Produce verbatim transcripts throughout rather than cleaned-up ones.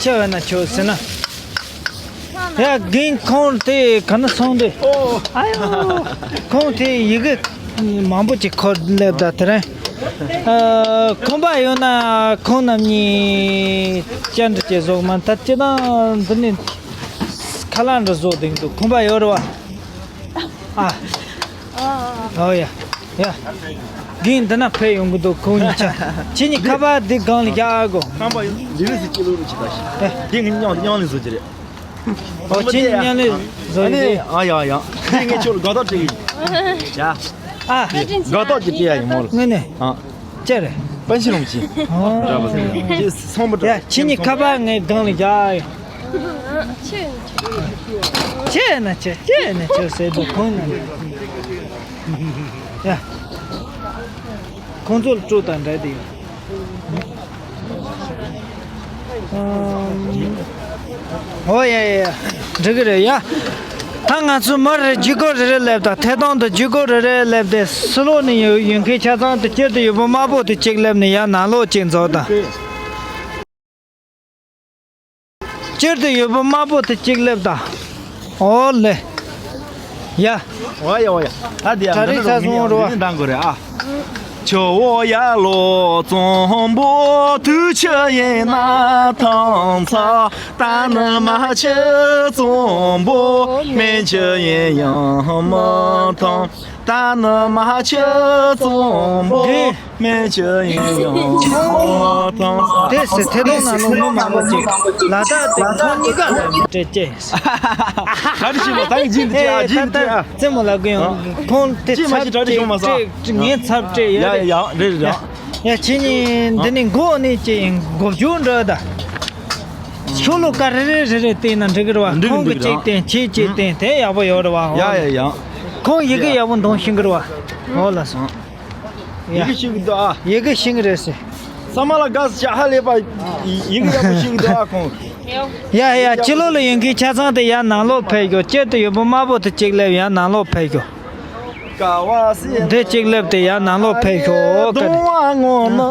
ཆེ་བས་ན་ཆོག་ཟེར་ན། ཡ་རྒན་ཁོང་དེ་ག་ན་སོང་དེ། ཨ་ཡོ། ཁོང་དེ་ཡི་གེ་མང་པོ་ཅིག་འཁོར་སླེབས་ད་དེ་རིང་། ཨ། ཁོམ་པ་ཡོད་ན་ཁོང་རྣམ་གཉིས་བཅར་འདྲི་བྱེད་བཟོ་མ་ཐག་ཅི་དང་འདི་ནི་ཁ་ལག་འདྲ་བཟོ་བསྡད་འདུག་ཁོམ་པ་ཡོད་རེད་བ། ཨ། ཨོ་ཡ། ཡ། རྒན་འདི་ན་ཕེབས་ཡོང་གི་འདུག་ཁོང་གཉིས་ཆ། ཁྱེད་གཉིས་ཁ་པར་འདི་སྒང་ལ་བཞག་གོ། ཁང་པ་ཡོད། འདི་ནི་སི་ཅི་ལོ་རུ་ཅི་ད་ཤི། ཨེ། འདི་ངས་མཉམ་མཉམ་ལས་བཟོ་རྒྱུ་རེད། ཨོ་ཁྱེད་གཉིས་མཉམ་ལས་བཟོ་ཨ་ནི་རྒྱུ། ཨ་ཡ་ཡ། འདི་ངས་ཁྱོད་ལ་དགའ་ཐག་བྲིས་ཡིན། ཡ། ཨ། དགའ་ཐག་ཅིག་བྲིས་ཡ་ཡིན་མོ་ལ། ངས་ནས། ཨ། ཅེ་རེད། པན་ཤི་རོང་ཅི། ཨོ། འདྲ་པོ་ཟེར་ཡ། ཅི་སོང་པོ་འདྲ། ཡ་ཁྱེད་གཉིས་ཁ་པར་ངའི་སྒང་ལ་བཞག་ཡ། ཆེ་ན་ཆེ་ཆེ་ན་ཆེ་ཟེར་དུས་ཁོང་ན། ཡ། ཁོང་ཚོ་ལ་སྤྲོད་དང་འདྲ་དེ་ཡོད། ཨོ་ཡ་ཡ་ཡ། འགྲིག་གི་རེད་ཡ། ད་ང་ཚོ་མི་རེ་ཇུས་འགོད་རེ་རེ་སླེབས་དང་ཐད་གཏོང་དུ་ཇུས་འགོད་རེ་རེ་སླེབས་ཏེ་ཕྱི་ལོགས་ནས་ཡོད་ཡོད་མཁན་ཆ་ཚང་དུ་སྤྱིར་དུ་ཡོད་པ་དམར་པོ་དེ་གཅིག་སླེབས་ནས་ཡར་ནང་ལོགས་གཅིག་འཛུལ་དང་། སྤྱིར་དུ་ཡོད་པ་དམར་པོ་དེ་གཅིག་སླེབས་དང་། ཨོ་ལེ། ཡ། ཨོ་ཡ་ཨོ་ཡ། ཨ་དེ་ཡ་གྲ་སྒྲིག་ཚར་སོང་རོ། འདི་འདང་དགོས་རེད་ཨ། ཆུ་བོ་ཡར་ལོག་གཙང་པོ་དུས་ཆུ་ཡིན་ན་ཐང་ཚ། ད་ནི་མ་ཆུ་གཙང་པོ་སྨན་ཆུ་ཡིན་ཡང་མི་ཐང་། ད་ནི་མ་ཆུ་གཙང་པོ། འདི། སྨན་ཆུ་ཡིན་ཡང་ཐང་། དེ་སི་ཐེ་དོང་ན་ལོ་མི་མང་པོ་ཅིག་ལ་དྭགས་དེ་ཐང་གཉིས་ཀ་ལ་སྤྲད་ཅེས། ག་རེ་ཞིག་ལ་ད་ངས་ཇི་འདི་ཅི་ཨ་ཇི་འདི་ཅི་ཨ། རྩེད་མོ་ལ་གི་ཡོང་ཁོང་དེ་ཅི་མ་ཚབ་ཅིག་གྲ་སྒྲིག་བྱུང་མ་སོང་། ངས་ཚབ་སྤྲད་ཡ་ཡ་རེད། ཡ་རེད་རེད། ཡ་ཁྱེད་གཉིས་འདི་ནས་འགོ་ནས་ཅི་ཡིན་འགོ་བཅུག་འགྲོ་ད། ཤོ་ལོ་ཀ་རེ་རེ་རེ་རེ་བལྟས་ན་འགྲིག་གི་རེད་བ། འགྲིག་ཁོང་གི་འགྲིག་གཅིག་བལྟས་ཁྱེད་གཅིག་བལྟས་དེ་ཡག་པོ་ཡོད་རེད་བ། ཡ་ཡ་ཡ། ཁོང་ཡི་གེ་ཡག་པོ་འདོན་ཤེས་ཀྱི་རེད་བ། འོ་ལགས་སོ། ཡི་གེ་ཤེས་ཀྱི་འདུག་ཨ། ཡི་གེ་ཤེས་ཀྱི་རེད་ཟེར། ས་མ་ལ་དགའ་ས་ཆ་ཧ་ལས་པ། ཡི་གེ་ཡག་པོ་ཤེས་ཀྱི་འདུག་ཨ་ཁོང་། ཡ་ཡ་ཕྱི་ལོགས་ལ་ཡོད་མཁན་ཆ་ཚང་དེ་ཡར་ནང་ལོགས་ཕེབས་ཤོག་སྤྱིར་དུ་ཡོད་པ་དམར་པོ་དེ་གཅིག་སླེབས་ཡར་ནང་ལོགས་ཕེབས་ཤོག་དེ་གཅིག་སླེབས་ཏེ་ཡར་ནང་ལོགས་ཕེབས་ཤོག་ག་རེ། གདོང་བ་ངོ་ནི་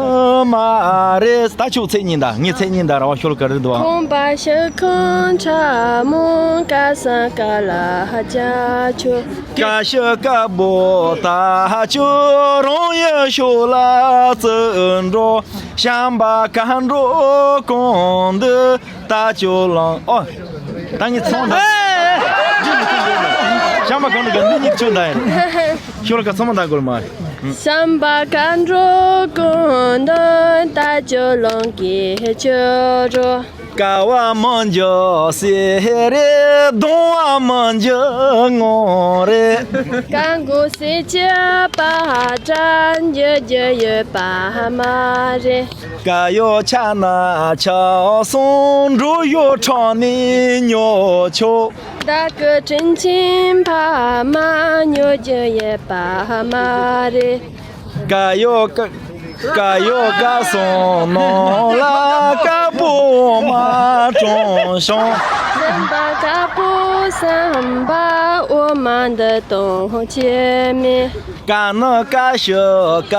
མ་རེད། ད་ཁྱོད་ཚེ་གཉིས་ད་ངས་ཚེ་གཉིས་ད་ར་བ་ཤོར་ག་རེ་འདུག་ཨ། ཁོང་པ་ཤི་ཁོང་ཁྲ་མོ་ཀ་སང་ཀ་ལ་ཧ་ཅ་ཆོ། ཀ་ཤི་ཀ་བོ་ད་ཁྱོད་རང་ཡི་ཤོ་ལ་བརྩི་འགྲོ། ཤམ་པ་ཀ་འགྲོ་གོང་འདི་ད་ཁྱོད་ལང་ཨོ། ད་ངས་ཚོང་འདྲ། ཤམ་པ་ཀ་འགྲོ་གོང་འདི་གཉིས་ཁྱོད་འདྲ་ཡིན། ཤོ་ལ་ཀ་ཚང་མ་འདང་དགོས་མ་རེད། ཤམ་པ་ཀ་འགྲོ་གོང་འདི་ད་ཁྱོད་ལང་གི་ཁྱོད་རོ། ཀ་བ་མ་འཇོག་སེ་རེད། གདོང་བ་མ་འཇོག་ངོ་རེད། ཀ་མགོ་སེ་ཅི་པ་དྲ་འཇོག་རྒྱུ་ཡོད་པ་མ་རེད། ཀ་ཡོ་ཆ་ན་ཆ་སོང་འགྲོ་ཡོ་ཁྲག་ནི་ཉོ་ཆོག་ད་ཀི་དྲིན་ཆེན་ཕ་མ་ཉོ་རྒྱུ་ཡོད་པ་མ་རེད། ཀ་ཡོ་ཀ་ཀ་ཡོ་ཀ་སོང་ནོ་ལ་ཀ་པོ་མ་གྲོང་ཤོང་། སེམས་པ་ཀ་པོ་སེམས་པ་འོ་མ་འདི་གཏོང་ཆེ་མེད། ཀ་ནི་ཀ་ཤི་ཀ་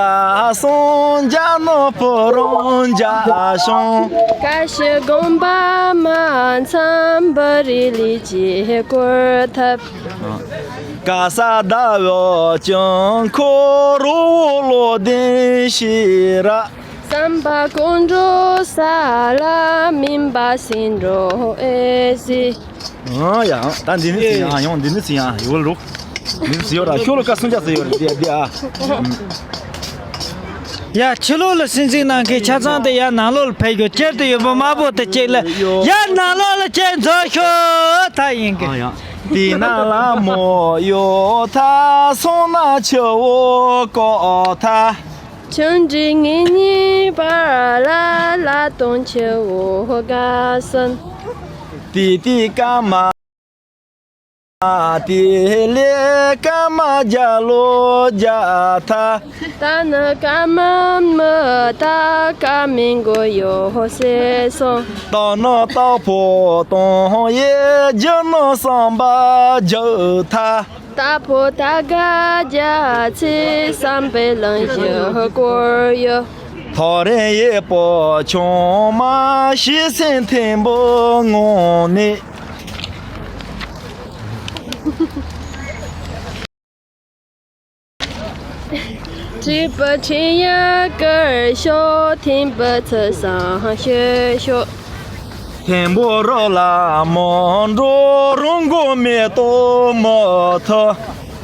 སོང་རྒྱ་ནི་ཕུ་རོང་རྒྱ་ཤོང་། ཀ་ཤི་དགོན་པ་མ་མཚམས་བུ་རི་ལི་ཅི་སྐོར་ཐབས། ཀ་ས་ཟླ་བའི་ཅང་ཁོ་རོ་ལོ་ལྡན་ཤེས་ར། བསམ་པ་ཀུན་འགྲོ་ས་ལ་མིན་པ་སྲིད་འགྲོ་ཨེ་སྲིད། ཨ་ཡ། ད་འདི་ནི་སྲིད་ཡང་ཡང་འདི་ནི་སྲིད་ཡང་ཡོད་རོགས། འདི་ནི་སྲིད་ཡོད་ར་ཤོ་ལོ་ཀ་སུམ་ཅུ་སྲིད་ཡོད་ར་འདི་འདི་ཨ། ཡ་ཕྱི་ལོགས་ལ་སྲིད་འཛིན་གནང་མཁན་ཆ་ཚང་དེ་ཡར་ནང་ལོགས་ལ་ཕེབས་ཤོག་སྤྱིར་དུ་ཡོད་པ་དམར་པོ་དེ་གཅིག་ལ་ཡར་ནང་ལོགས་ལ་གཅིག་འཛུལ་ཤོག་ད་ཡིན་གི། ཨ་ཡ། དེ་ན་ལ་མོ་ཡོད་ཐ་སོང་ན་ཆུ་བོ་ཀོ་ཐ། ཆུང་འདྲིས་ངེད་གཉིས་བར་ལ་ལ་དོང་ཆུ་བོ་དགའ་སོན། དེ་དེ་ཀ་མ། དེ་ལས་ཀ་མ་རྒྱ་ལོ་རྒྱ་ཐ། ད་ནི་ཀ་མ་མི་ད་ཀ་མི་མགོ་ཡོ་ཧོ་སེ་སོང་། ད་ནི་ད་ཕོ་དོང་ཡེ་རྒྱུ་ནི་བསམ་པ་རྒྱུ་ཐ། ད་ཕོ་ད་ག་རྒྱ་ཚེ་བསམ་པའི་ལང་ཞུ་སྐོར་ཡོད། ཐག་རིང་གཡས་པོ་ཆུང་མ་ཤེས་སེམས་ཐིམ་པོ་ངང་ནས། སྲིད་པའི་འཕྲིན་ཡིག་བསྐུར་ཤོག་ཐིམ་པའི་ཚུལ་བཟང་ཤོད་ཤོག་ཐིམ་པོ་རི་ལ་མི་འགྲོ། རི་མགོ་མེ་ཏོག་མུ་མཐུད།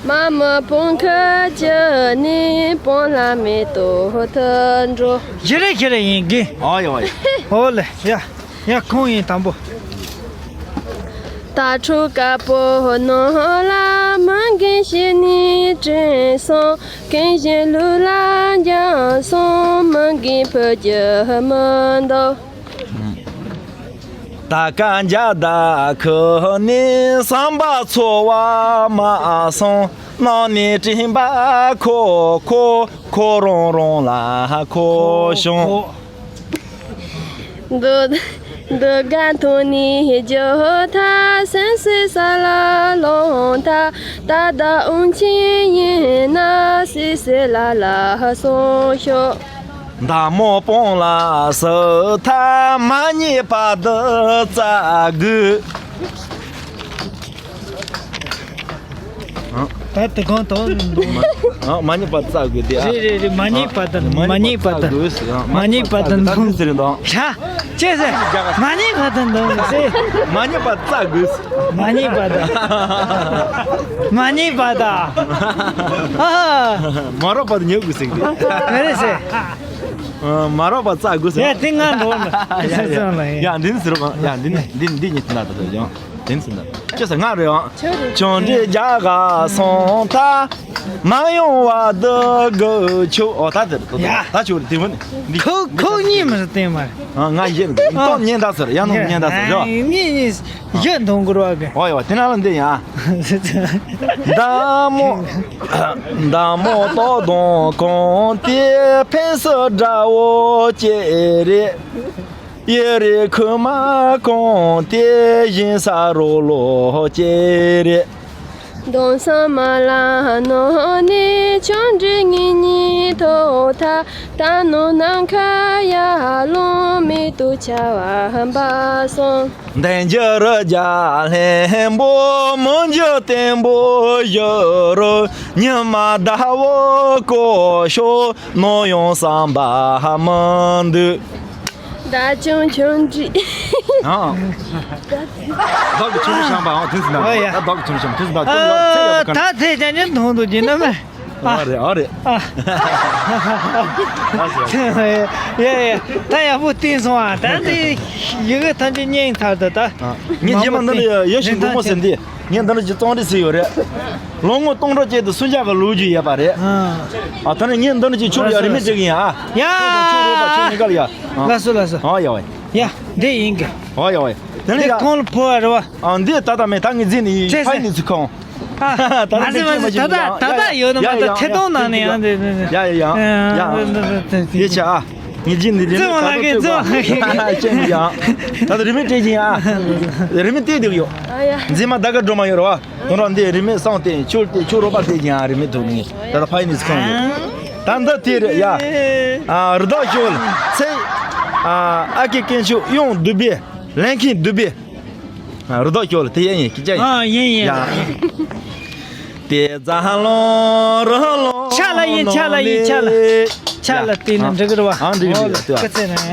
མ་མོ་སྤང་ཁའི་བཅུད་ནས་སྤང་ལ་མེ་ཏོག་ཐུག་འགྲོ། ཞེ་རེ་ཞེ་རེ་ཡིན་གི། ཨ་ཡོ་ཡོ། ཨོ་ལེ་ཡ། ཡ་ཁོང་ཡིན་དང་པོ། དྭ་ཕྲུག་དཀར་པོ་ནང་ལ་མ་རྒན་ཤི་ནས་དྲན་སོང་། རྒན་གཞོན་ལུག་ལ་འགྱངས་སོང་། མ་རྒན་ཕུད་རྒྱུ་མི་འདུག་ད་ག་འཇའ་ཟླ་ཁུ་ནས་བསམ་པ་འཚོ་བ་མ་སོང་། ནང་ནས་དྲན་པ་ཁོ་ཁོ་ཁོ་རང་རང་ལ་ཁོ་བྱུང་། འདུག་འདུག་ག་མཐོང་ནས་རྒྱུག་ཐལ། སེམས་སུ་ས་ལ་ལྷུང་ཐལ། ད་ལྟ་དབང་ཆེན་ཡིན་ན་སིལ་སིལ་ལ་ལ་སོང་ཤོག་མདའ་མོ་སྤང་ལ་ཟུག་ཐལ། མ་རྙེད་པ་འདི་བཙལ་དགོས། ད་དེ་གང་དང་འདུག་ཨ། མ་རྙེད་པ་བཙལ་དགོས་དེ་ཨ། རེད་རེད་རེད། མ་རྙེད་པ་དང་མ་རྙེད་པ་དང་མ་རྙེད་པ་དང་འདུག་ཟེར་འདུག་ཤ། ཅེས་ཟེར། མ་རྙེད་པ་དང་འདུག་ཟེར། མ་རྙེད་པ་བཙལ་དགོས། མ་རྙེད་པ་དང་། མ་རྙེད་པ་དང་། ཨ། མ་རག་པ་དང་ཉལ་དགོས་ཟེར་གི། མ་རེད་ཟེར། མ་རག་པ་བཙལ་དགོས་ཟེར། ཡ་དེ་ང་འགྲོ་ན། ཡ་ཡ་ཡ། འདི་ནི་ཟེར་བ། ཡ་འདི་ནི་འདི་འདི་གཉིས་ཐུན་ད་ད་ཡང་། དེ་ཚོ་འདི་ཅི་ཟེར་ང་རེད་ཨང་། ཆུང་འདྲིས་རྒྱ་གར་སོང་ད། མ་ཡོང་བ་འདི་དགོས་ཆོག་ཨོ་ད་དེ་རེད་ད། ཡ། ད་ཆོག་རེད། དེ་མོ་ནི་འདི་ཁོ་ཁོ་གཉིས་མི་རེད། བསྟན་མ་རེད། ཨ། ང་ཡིན་ཨ། ཏོག་ཉན་ད་ཟེར། ཡང་ནོ་ཉན་ད་ཟེར་རོ། གཉིས་གཉིས་གཞི་མཐོང་དགོས་རོགས་གི། ཨོ་ཡོ། དེ་ན་ལ་འདི་ཡ། མདའ་མོ། མདའ་མོ་ཏོག་དང་གང་དེ་ཕན་སུ་དགྲ་བོ་སྐྱེ་རེད། གཡུ་རལ་ཁུག་མ་གང་དེ་ཞིང་ས་རོ་ལོ་སྐྱེ་རེད། གདོང་སྲང་མ་ལ་ནོར་ནས་ཆུང་འདྲིས་ངེད་གཉིས་ཐོག་ཐག་ད་ནོ་ནམ་མཁའ་ཡར་ལོང་། མེ་ཏོག་ཆར་པ་འབབ་སོང་། འདན་འཇའ་རི་རྒྱལ་ལྷན་པོ། མོན་འཇའ་བརྟན་པོ་བཞུར་རོ། ཉི་མ་ཟླ་བོ་སྐོར་ཤོག་ནམ་ཡང་བསམ་པ་མི་འདུག་ད་ཅུང་ཆུང་འདྲིས། ཨ། བདག་གི་ཆུང་ཤམ་པ་ཨང་དེ་ཟིན་ད། ཨོ་ཡ། ད་བདག་གི་ཆུང་ཤམ་དེ་ཟིན་ད། ཨ། ད་དེ་ཅན་ཅན་མཐོང་འདུག་ཅི་ན་མེ། ཨ་རེད་ཨ་རེད། ཨ། ཡ་ཡ། ད་ཡག་པོ་བསྟན་སོང་ཨ། ད་དེ་ཡི་གེ་ཐམས་ཅད་རྙིང་ཚར་འདུག་ད། ངས་རྗེས་མ་འདི་ལ་ཡ་ཡ་ཞིག་འགྲོ་མོ་ཟེར་འདི། ངས་འདི་འདྲ་ཅིག་བཙོང་རེས་བྱས་ཡོད་རེད། ལོ་ངོ་སྟོང་ཕྲག་ཅིག་ཏུ་སུན་ཆག་གི་ལོ་རྒྱུས་ཡོད་པ་རེད། ཨ། ཨ། ད་ནི་ངས་འདི་འདྲ་ཅིག་ཆུ་ཡ་རིན་མེད་སྤྲད་གི་ཡིན་ཨ། ཡ། ཆུ་རོགས་པ་ཆུ་ཉིན་ག་ལ་ཡ། ཨ། ལགས་སོ་ལགས་སོ། ཨ་ཡ་ཝེ། ཡ། འདི་ཡིན་གི། ཨ་ཡ་ཝེ། དེ་ནི་ཡ། ཁོང་ལ་ཕོ་བ་རེད་བ། ཨ། འདི་ད་ལྟ་མེད། ད་ངས་འཛིན་ནི་ཕ་ཡི་ནི་ཚུ་ཁོང་། ཨ། ད་མ་ནི་ཟེར་མ་ཟེར། ད་ད་ད་ད་ཡོད་ན་མ་ད་ཐད་གཏོང་ནང་ནས་ཡང་དེ་དེ་དེ། ཡ་ཡ་ཡ་ཡ། ཡ་ཆ་ཨ། ངས་ཅི་ནི་རིན་མེད་ད་ལྟ་སྤྲད་པ་ཅན་ཡང་། ད་ལྟ་རིན་མེད་སྤྲད་ཀྱི་ཡིན་ཨ། རིན་མེད་སྟེར་བསྡད་ཡོད། འཛིན་མ་ད་ག་འགྲོ་མ་ཡོད་རེད་བ། དོན་ར་འདི་རིན་མེད་སང་སྟེ་ཆུ་སྟེ་ཆུ་རོགས་པ་སྟེར་ཀྱི་ཡིན་ཨ། རིན་མེད་ཐོག་ནས་ད་ལྟ་ཕ་ཡི་ནི་སི་ཁང་ཡོད། ད་འདི་དེ་རེད་ཡ། ཨ། རི་དྭགས་ཞོལ་ཚེ། ཨ། ཨ་ཁེ་དཀོན་མཆོག་གཡུང་བདུད་བྷེ། ལན་ཁིན་བདུད་བྷེ། ཨ། རི་དྭགས་ཞོལ་དེ་ཡན་ཡིན་སྐད་ཆ་ཡིན། ཨ། ཡིན་ཡིན། ཡ། དེ་ཛ་ལོང་རི་ལོང་ཆ་ལ་ཡིན། ཆ་ལ་ཡིན། ཆ་ལ། ཆ་ལ་བལྟས་ན་འགྲིག་གི་རེད་བ། ཨ། འགྲིག་གི་འགྲིག་གི། ཨོ་ལེ། སྐུ་ཚེ་རིང་།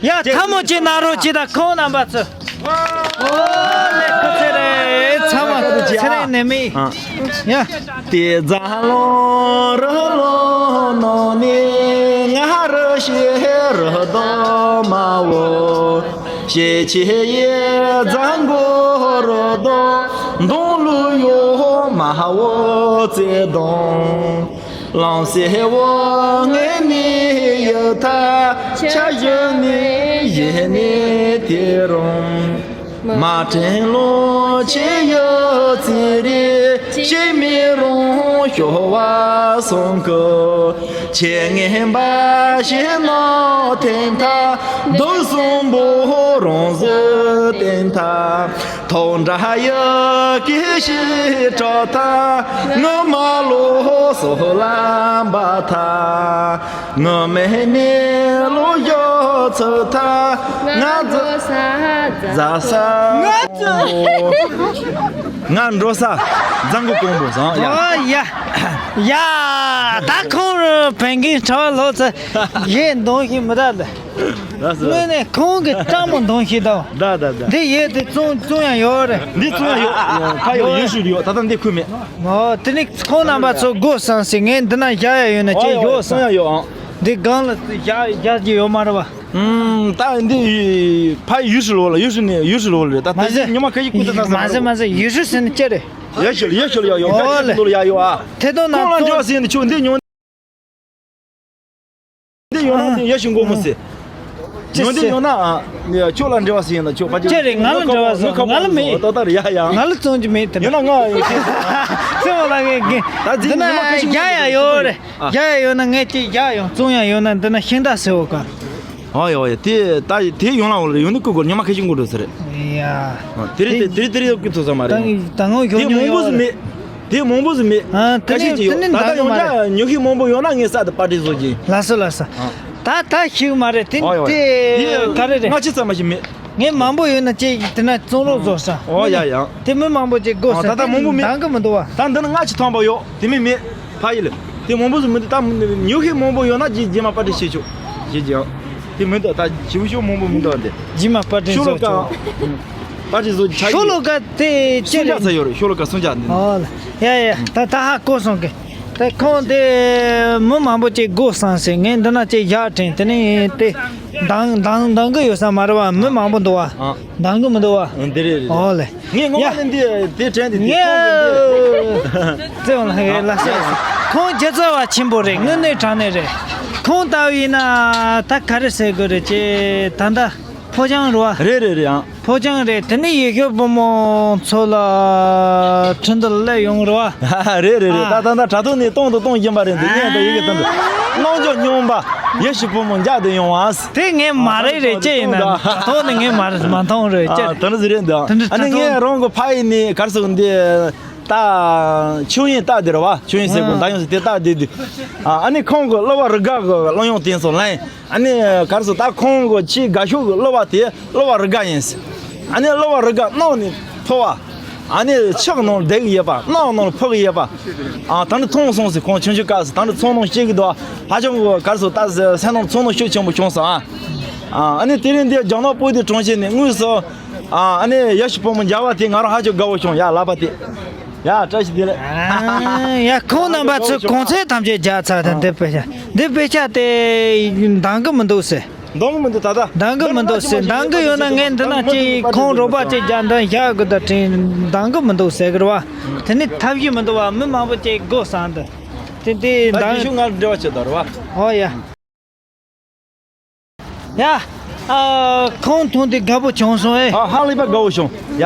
ཡ། ཐལ་མོ་སྦྱར་ནས་རོགས་བྱེད་དང་ཁོང་རྣམ་པ་ཚོ། ཨོ་ལེ། སྐུ་ཚེ་རིང་། ཚང་མ་ཚེ་རིང་ནས་མི། ཨ། ཡ། དེ་ཛ་ལོང་རི་ལོང་ནང་ནས་ང་རུ་ཤེས་རི་དྭགས་མ་བོ། ཤེས་ཆེ་ཡི་རྫ་མགོ་རི་དྭགས། མདུང་ལུ་ཡོ་མ་བོ་རྩེ་དང་། ལང་སེ་བོ་ངེ་ནི་ཡི་ཐ། ཆ་བཞི་ནི་ཡེ་ནི་དེ་རུང་། མ་དྲན་ལོ་ཆེ་ཡོད་ཚེ་རེ། ཤེས་མི་རུང་ཤོ་བ་སོང་གི། ཆེ་ངན་པ་ཤེས་ན་ཐེན་ཐ། སྡུག་སོང་བོ་རང་བཟོ་ཐེན་ཐ། ཐོག་འདྲ་ཡི་གེ་ཞིག་གྲགས་ཐལ། ངའི་མ་ལོ་སོ་ལམ་པ་ཐལ། ངའི་མེ་ནས་ལོ་ཡོད་ཚུལ་ཐལ། ང་འགྲོ་ས་རྫ་ས། ང་འགྲོ་ས་རྫ་མགོ་དཀོན་པོ་བཟང་ཡ། ཨོ་ཡ། ཡ། ད་ཁོང་རུ་བན་གིན་གྲྭ་བ་ལོ་ཚ་ཡེ་འདོན་ཤིང་མི་ད་ལ། དངོས་གནས་ཁོང་གི་སྤྲང་མོ་འདོན་ཤིག་དང་། ད་ད་ད། འདི་ཡོད་དེ་བཙོང་བཙོང་ཡང་ཡོད་རེད། འདི་བཙོང་ཡང་ཡོད། ཕ་ཡོད་ཡོད་ཞུ་ཡོད། ད་ལྟ་འདི་ཁུ་མེད། ཨོ་དེ་ནི་ཁོང་རྣམ་པ་ཚོ་དགོས་བསམ་སྲིད། ངས་འདི་ན་བཞག་ཡ་ཡོད་ན་ཅེས་ཡོད་བསམ། ཡོད་ཨང་། འདི་སྒང་ལ་བཞག་བཞག་གི་ཡོད་མ་རེད་བ། ཨུམ། ད་འདི་ཕ་ཡོད་ཞུ་ལོ་ལ་ཡོད་ཞུ་ནི་ཡོད་ཞུ་ལོ་ལ་ད་ད་ཉི་མ་ཁ་ཡི་ཀུ་ད་ད་ས་མ་ཟེ་མ་ཟེ་ཡོད་ཞུ་ཟེར་ནི་ཅེ་རེད། ཡོད་ཞུ་ཡོད་ཞུ་ཡོད་ཡོད། ཨོ་ལེ། ཡོད་ཡོད་ཨ། དེ་དོན་ན་ཁོང་ལ་འབྲེལ་བ་ཟིན་ནི་ཆུ་འདི་ཉོ། འདི་ཡོང་ན་འདི་ཡ་ཤི་མགོ་མོ་སེ། ཅི་ཉོ་འདི་སེ། ཡོང་ན་ཨ། ནི་ཁྱོད་ལ་འབྲེལ་བ་སེ་ཡིན་ན་ཁྱོད་ཕ་ཅི་རེད། ང་ལ་འབྲེལ་བ་སེ་ང་ལ་མེད། ཏོ་ཏ་རེད་ཡ་ཡ། ང་ལ་བཙོང་རྒྱུ་མེད་དེ། ཡོང་ན་ང་ཡོད་ཅི། ཙེ་བ་ལ་ངས་གི། ད་འདི་ན་ཡ་ཡ་ཡོད་རེད། ཡ་ཡ་ཡོད་ན་ངས་ཅི་ཡ་ཡོང་བཙོང་ཡ་ཡོད་ན་འདི་ན་ཤིང་རྟ་སེ་འོ་ག་ཨོ་ཡ་ཨོ་ཡ། དེ་ད་དེ་ཡོང་ལ་འོ་རེད། ཡོང་ནི་ཀུ་གོ་ཉི་མ་ཁ་ཤས་འགོར་འགྲོ་ས་རེད། ཡ། དེ་རེད་དེ་རེད་དེ་རེད་ཀུ་ཐོ་ས་མ་རེད། ད་ད་ངོ་ཡོང་ཉོ་ཡོད་རེད། དེ་མང་པོ་ཟིག་མེད། དེ་མང་པོ་ཟིག་མེད། ཨ། དེ་ཁ་ཤས་ནས་ཅིག་ཡོད། དེ་ད་ནས་ད་ཡོང་ཡོང་མ་རེད། ཉོ་ཤིག་མང་པོ་ཡོད་ན་ངས་ས་དེ་པར་ཏི་བཟོ་གྱིན། ལགས་སོ་ལགས་སོ། ཨ། ད་ད་ཤིག་མ་རེད་དེ། ཨོ་ཡོད། དེ་ག་རེ་རེད། ང་ཅི་ཙམ་མ་ཞིག་མེད། ངས་མང་པོ་ཡོད་ན་ཅིག་དེ་ན་བཙོང་རོགས་བཟོ་ས། ཨོ་ཡ་ཡ། དེ་མི་མང་པོ་ཅིག་དགོས་ས། ད་ད་མང་པོ་མེད། འདང་གི་མི་འདུག་བ། ད་འདི་ནི་ང་ཅི་ཐོན་པ་ཡོད་དེ་མི་མེད། ཕ་ཡི་ལ། དེ་མང་པོ་ཟིག་མི་འདུག་ད་ཉོ་ཤིག་མང་པོ་ཡོད་ན་ཅིག་རྗེས་མ་པར་ཏི་བྱེད་ཆོག་ཞེས་ཀྱང་། དེ་མི་འདུག་ད་ཞིབ་ཤོག་མང་པོ་མི་འདུག་འདི། རྗེས་མ་པར་ཏི་ཤོ་ལོ་བཟོ་ཀ་ཆོག་པར་ཏི་བཟོ་ཆ་ཤོ་ལོ་ཀ་དེ་ཅི་སུམ་བརྒྱ་རེད། ཚ་ཡོད་རེད། ཤོ་ལོ་ཀ་སུམ་བརྒྱ་འདི། ཨོ་ལ། ཡ་ཡ། ད་ད་ཧ་གོ་སོང་གི། ད་ཁོང་དེ་མི་མང་པོ་ཅིག་དགོས་བསམ་སེ་ངས་འདི་ན་ཅིག་བཞག་དྲན། དེ་ནས་དེ་འདང་འདང་འདང་གི་ཡོད་ས་མ་རེད་བ། མི་མང་པོ་འདུག་བ། ཨ། འདང་གི་མི་འདུག་བ། འདི་རེད་རེད། ཨོ་ལེ། ངས་ངོ་མ་ནས་འདི་དེ་དྲན་དེ་དེ་ངས་ཁོང་གི་འདི། ཙེ་ཝང་ལ་ཧེ་ལ་སེ། ཁོང་རྒྱལ་ཚ་བ་ཆེན་པོ་རེད། དངོས་གནས་དྲང་གནས་རེད། ཁོང་ལྟ་བུ་ཡིན་ན་ད་ག་རེ་ཟེར་དགོས་རེད་ཅེ། ད་ད་ཕོ་བྱང་རེད་བ། རེད་རེད་རེད་ཨང་། ཕོ་བྱང་རེད། དེ་ནས་ཡེ་ཤུ་བུ་མོ་ཚོ་ལ་ཁྲིན་ཏུ་སླེབས་ཡོང་རེད་བ། རེད་རེད་རེད། ད་ཨ། ད་ད་དྲ་ཐོག་ནས་གཏོང་དུ་གཏོང་བཞིན་པ་རེད་འདུག་ངས་ད་ཡི་གེ་དང་དུ་རྣམ་འཇོག་སྙོམས་པ་ཡེ་ཤུ་བུ་མོ་འཇག་ཏུ་ཡོང་བ། དེ་ངས་མ་རེད་རེད་ཅེ་ཡིན་ན་དྲ་ཐོག་ནས་ངས་མ་མ་མཐོང་རེད་ཅེ། ཨ། ད་ནི་ཟི་རེད་འདུག་དེ་འདྲ་ཨ་ནི་དྲ་ཐོག་ངས་རང་གི་ཕ་ཡི་ནས་གར་སོང་འདི། ད་ཆོས་དབྱིངས་རྟ་དེ་རེད་བ། ཆོས་དབྱིངས་ཟེར་གོ་ད་ཡོང་ཟེར་དེ་རྟ་དེ་དུས། ཨ་ནི་ཁོང་གི་གླུ་བ་རི་དགའ་གི་གླུ་དབྱངས་བསྟན་སོང་ལན། ཨ་ནི་གར་སོང་ད་ཁོང་གི་ཆེས་དགའ་ཤོས་གི་གླུ་བ་དེ་གླུ་བ་རི་དགའ་ཡིན་ཟེར། ཨ་ནི་གླུ་བ་རི་དགའ་གནག་ནས་མཐོ་བ། ཨ་ནི་ཕྱག་ནང་བསྡད་གི་ཡོད་པ། གནག་ནང་ཕུག་གི་ཡོད་པ། ཨ་ད་ནི་མཐོང་སོང་ཟེར། ཁོང་ཆུང་ཆུང་སྐབས་སུ་ད་ནི་ཚོར་སྣང་སྐྱེ་གི་འདུག་ཧ་ཅང་གི་གར་སོང་ད་སེམས་ནང་ཚོར་སྣང་ཤུགས་ཆེན་པོ་བྱུང་སོང་ཨ། ཨ་ནི་དེ་རིང་འདི་རྒྱ་ནག་པོ་ཏི་གྲོང་ཁྱེར་ནས་དངོས་སུ། ཨ་ནི་ཡེ་ཤུ་བུ་མོ་མཇལ་བ་དེ་ང་རང་ཧ་ཅང་དགའ་བོ་བྱུང་ཡ། ལག་པ་དེ། ཡ་བཀྲ་ཤིས་བདེ་ལེགས། ཡ་ཁོང་རྣམ་པ་ཚོས་གོང་ཚད་ཐམས་ཅད་རྒྱག་ཚར་དང་འདི་དཔེ་ཆ་འདི་དཔེ་ཆ་དེ་འདང་གི་མི་འདུག་ཟེར། འདང་གི་མི་འདུག་ད་ལྟ། འདང་གི་མི་འདུག་ཟེར། འདང་གི་ཡོད་ན་ངས་འདི་ན་ཅིག་ཁོང་རོགས་པ་ཅིག་རྒྱག་འདང་བཞག་དགོས་ད་དྲན། འདང་གི་མི་འདུག་ཟེར་གི་རེད་བ། དེ་ནི་ཐབས་ཤེས་མི་འདུག་བ། མི་མང་པོ་ཅིག་དགོས་བསམ་འདུག་དེ་འདི་ད་འདང་། རྗེས་ཤུལ་ང་འབྲེལ་བ་བྱེད་དོ་རེད་བ། ཨོ་ཡ། ཡ། ཨ། ཁོང་མཐོང་དུས་དགའ་པོ་བྱུང་སོང་ཨེ། ཨ་ཧ་ལས་པ་དགའ་བོ་བྱུང་ཡ།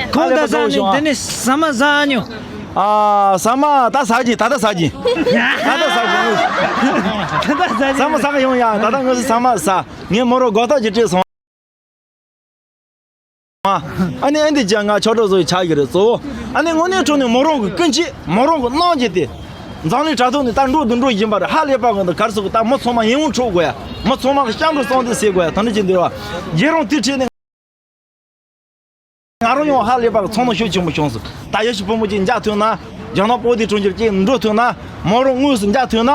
ཁོང་ད་ཧ་ལས་པ་ཟ་དགའ་བོ་ནི་བྱུང་ཨ། དེ་ནི་ཟ་མ་ཟ་ཉོ། ཨ་ཟ་མ་ད་ཟ་གྱིན། ད་ད་ཟ་གྱིན། ད་ད་ཟ་གྱིན། ད་ད་ཟ་གྱིན། ཟ་མ་ཟ་ག་ཡོང་ཡ། ད་ད་ངོས་སུ་ཟ་མ་ཟ། ངས་མོ་རོ་སྒོ་ཐག་ཅིག་སྤྲད་སོང་། ཨ་ནི་ཨ་འདི་ཅག་ང་ཆོག་གྲོགས་བཟོ་བའི་ཆ་གི་རེད་གཙོ་བོ། ཨ་ནི་དངོས་གནས་དྲང་གནས་མོ་རང་གི་ཀུན་སྤྱོད་མོ་རང་གི་རྣམ་འགྱུར་དེ། འཛམ་གླིང་དྲ་ཐོག་ནས་ད་འགྲོ་དུ་འགྲོ་བཞིན་པ་རེད། ཧ་ལས་པ་གི་འདི་གར་སོང་གི་ད་མི་ཚང་མ་ཡིད་དབང་འཕྲོག་དགོས་ཡ། མི་ཚང་མ་གི་སྐྱབས་འགྲོ་གསང་སྟེ་ཟེར་དགོས་ཡ། ད་ནི་ཅི་འདི་རེད་བ། རྗེ་རང་དེ་ཁྲིད་ནས་ང་རང་ཡང་ཧ་ལས་པ་གི་ཚོར་སྣང་ཤུགས་ཆེན་པོ་བྱུང་སོང་། ད་ཡེ་ཤུ་བུ་མོ་ཅིག་མཇལ་ཐུབ་ན། རྒྱ་ནག་པོ་ཏི་གྲོང་ཁྱེར་ཅིག་འགྲོ་ཐུབ་ན། མོ་རང་དངོས་སུ་མཇལ་ཐུབ་ན།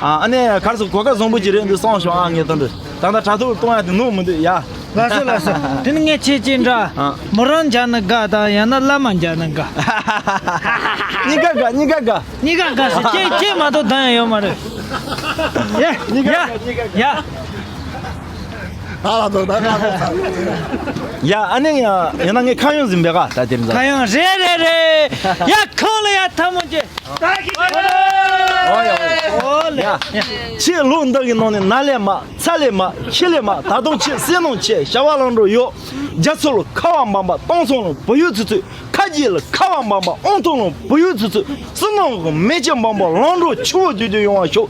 ཨ་ནི་གར་སོང་གོ་སྐབས་བཟང་པོ་ཅིག་རེད་འདུག་བསམ་བྱུང་ཨ། ངས་ད་འདི་ད་ལྟ་དྲ་ཐོག་གཏོང་ཡ་དེ་ནོར་མི་འདུག་ཡ། ལགས་སོ་ལགས་སོ། དེ་ནི་ངས་ཁྱེད་ཅིག་འདྲ། ཨ། མོ་རང་མཇལ་ན་དགའ་དང་ཡང་ན་བླ་མ་མཇལ་ན་དགའ། གཉིས་ཀ་དགའ། གཉིས་ཀ་དགའ། གཉིས་ཀ་དགའ་ཟེར་ཁྱེད་ཁྱེད་མ་གཏོགས་གདམ་ཡ་ཡོད་མ་རེད། ཡ་གཉིས་ཀ་ཡ་དགའ། གཉིས་ཀ་དགའ། ཡ། ད་ལ་དོ་ད་ལ་དོ། ཡ་ཨ་ནི་ཡ་ཡང་ན་ངས་ཁ་གཡང་ཟིན་པའི་ག་ད་དེར་འཛའ། ཁ་གཡང་རེད་རེད་རེད། ཡ་ཁོང་ལ་ཡ་ཐལ་མོ་སྦྱར། ཨོ་ཡ་ཨོ་ཡ། ཁྱེད་ལོ་འདི་གི་ནང་ནས་ན་ལས་མ་ཚ་ལས་མ་ཁྱི་ལས་མ། ད་དུང་ཁྱེད་བསོད་ནམས་ཆེ་བྱ་བ་ལམ་འགྲོ་ཡོད། རྒྱ་མཚོ་ལ་ཁ་བ་འབབ་པ་སྟོང་ཚང་ལ་བུ་ཡུག་ཚུད་ཚུད། ཁ་རྗེ་ལ་ཁ་བ་འབབ་པ་ཨོང་ཐོང་ལ་བུ་ཡུག་ཚུད་ཚུད། བསོད་ནམས་ཀྱི་མེ་ལྕེ་འབབ་པ་ལམ་འགྲོ་ཆུ་བོ་རྒྱུག་རྒྱུག་ཡོང་བ་ཤོག།